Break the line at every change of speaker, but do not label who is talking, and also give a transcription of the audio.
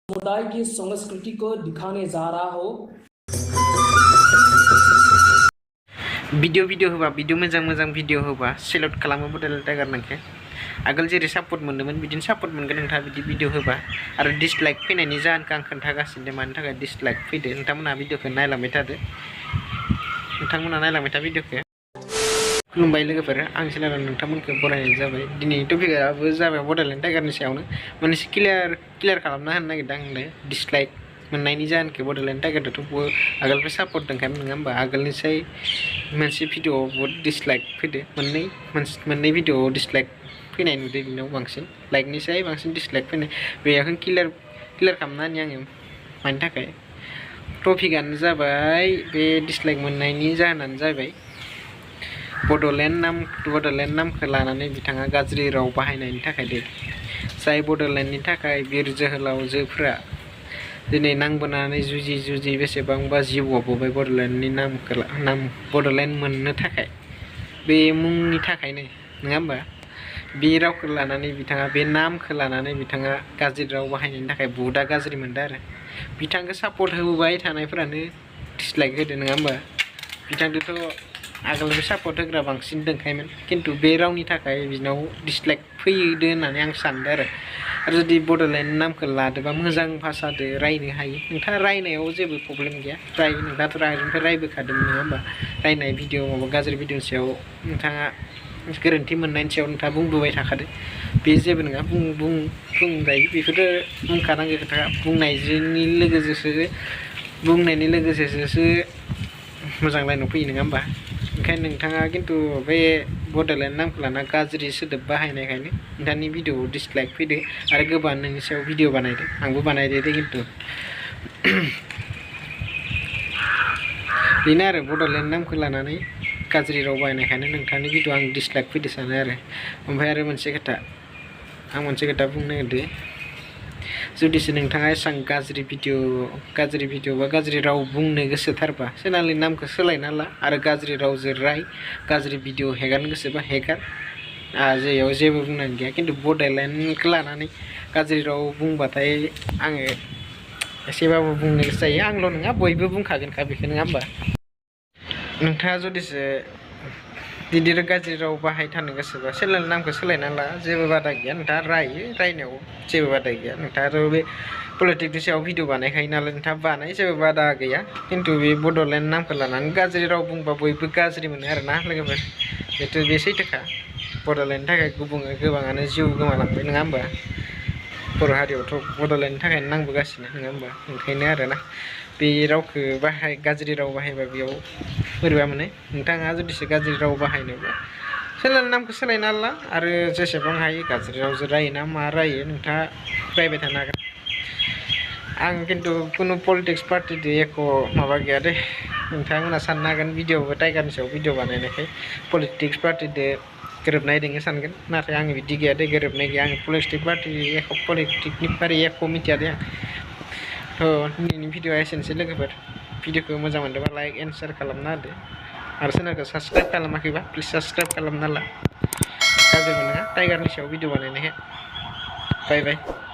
समुदाय की संस्कृति को दिखाने जा रहा हो।
भिडिअ होबा भिडिअ मोजां भिडिअ होबा सेलेक्ट खालामो बड'लेण्ड टाइगार नोंखौ आगोल जेरै सापर्ट मोन्दोंमोन बिदिनो सापर्ट मोनगोन नोंथाङा बिदि भिडिअ होबा आरो डिसलाइक फैनायनि जाहोनखौ आं खोन्थागासिनो मानि थाखाय डिसलाइक फैदो नोंथांमोना भिडिअखौ नायलांबाय थादो भिडिअखौ खुलुमबाय लोगोफोर आं चेनेलाव नोंथांमोनखौ बरायनाय जाबाय दिनै टपिकआबो जाबाय बड'लेण्ड टाइगारनि सायावनो मोनसे क्लियार खालामना होनो नागिरदों आं डिसलाइक मोननायनि जाहोनखौ बड'लेण्ड टाइगारथ' आगोलनिफ्राय सापर्ट दंखायोमोन नङा होमबा आगोलनिसाय मोनसे भिडिअआव बहुद डिसलाइक फैदो मोननै भिडिअआव डिसलाइक फैनाय नुदों बिनाव बांसिन लाइकनिसाय बांसिन डिसलाइक फैनाय बेखौ क्लियार खालामना होनि आङो मानि थाखाय टपिकआनो जाबाय बे डिसलाइक मोननायनि जाहोनानो जाबाय बड'लेण्ड नामखौ लानानै बिथाङा गाज्रि राव बाहायनायनि थाखाय दे जाय बड'लेण्डनि थाखाय बिर जोहोलावजोफोरा दिनै नांबोनानै जुजि बेसेबांबा जिउ गबोबाय बड'लेण्डनि बड'लेण्ड मोननो थाखाय बे मुंनि थाखायनो नङा होमबा बे रावखौ लानानै बिथाङा बे नामखौ लानानै बिथाङा गाज्रि राव बाहायनायनि थाखाय बहुदा गाज्रि मोनदों आरो बिथांखौ सापर्ट होबोबाय थानायफोरानो डिसलाइक होदो नङा होमबा बिथांखौथ' आगोलनिफ्राय सापर्ट होग्रा बांसिन दंखायोमोन खिन्थु बे रावनि थाखाय बिनाव डिसलाइक फैदो होननानै आं सानदों आरो जुदि बड'लेण्ड नामखौ लादोंबा मोजां भाषादो रायनो हायो नोंथाङा रायनायाव जेबो प्रब्लेम गैया नोंथाङाथ' आगोलनिफ्राय रायबोखादोंमोन नङा होमबा रायनाय भिडिअ माबा गाज्रि भिडिअनि सायाव नोंथाङा गोरोन्थि मोननायनि सायाव नोंथाङा बुंबोबाय थाखादो बे जेबो नङा बुंजायो बेफोरो बुंखानांगौ खोथा बुंनायनि लोगोसेसो मोजां लाइनाव फैयो नङा होमबा ओंखायनो नोंथाङा खिन्थु बे बड'लेण्ड नामखौ लाना गाज्रि सोदोब बाहायनायखायनो नोंथांनि भिडिअआव डिसलाइक फैदो आरो गोबां नोंनि सायाव भिडिअ बानायदो आंबो बानायदो खिन्थु बेनो आरो बड'लेण्ड नामखौ लानानै गाज्रि राव बाहायनायखायनो नोंथांनि भिडिअ आं डिसलाइक फैदो सानो आरो ओमफ्राय आरो मोनसे खोथा बुंनो नागिरदों जुदिसो नोंथाङा एसेबां गाज्रि भिडिअ बा गाज्रि राव बुंनो गोसोथारबा चेनेलनि नामखौ सोलायना ला आरो गाज्रि रावजों गाज्रि भिडिअ हेगारनो गोसोबा हेगार जेयाव जेबो बुंनांगौ गैया खिन्थु बड'लेण्डखौ लानानै गाज्रि राव बुंबाथाय आङो एसेबाबो बुंनो गोसो जायो आंल' नङा बयबो बुंखागोनखा बेखौ नङा होमबा नोंथाङा जुदिसो गिदिर गाज्रि राव बाहायथारनो गोसोबा चेनेलनि नामखौ सोलायना ला जेबो बादा गैया नोंथाङा रायनायाव जेबो बादा गैया नोंथाङाथ' बे पलिटिक्सनि सायाव भिडिअ बानायखायो नालाय नोंथाङा बानाय जेबो बादा गैया खिन्थु बे बड'लेण्ड नामखौ लानानै गाज्रि राव बुंबा बयबो गाज्रि मोनो आरोना लोगोफोर बे सैथोखा बड'लेण्डनि थाखाय गोबाङानो जिउ गोमालांबाय नङा होमबा बर' हारियावथ' बड'लेण्डनि थाखायनो नांबोगासिनो नङा होमबा ओंखायनो आरोना बे रावखौ गाज्रि राव बाहायबा बेयाव बोरैबा मोनो नोंथाङा जुदिसो गाज्रि राव बाहायनोब्ला चेनेलनि नामखौ सोलायना ला आरो जेसेबां हायो गाज्रि रावजों रायोना मा रायो नोंथाङा रायबाय थानो हागोन आं खिन्थु खुनु पलिटिक्स पार्टिजों एख' माबा गैया दे नोंथांमोना साननो हागोन भिडिअबो टाइगारनि सायाव भिडिअ बानायनायखाय पलिटिक्स पार्टिजों गोरोबनाय दङ सानगोन नाथाय आं बिदि गैया दे गोरोबनाय गैया आं पलिटिक्सनि बारै एख' मिथिया दे आं दिनैनि भिडिअआ एसेनोसै लोगोफोर भिडिअखौ मोजां मोनदोंबा लाइक एन्ड शेयार खालामना होदो आरो चेनेलखौ साबसक्राइब खालामाखैबा प्लिज साबसक्राइब खालामना ला गाज्रि मोना टाइगारनि सायाव भिडिअ बानायनायखाय बाय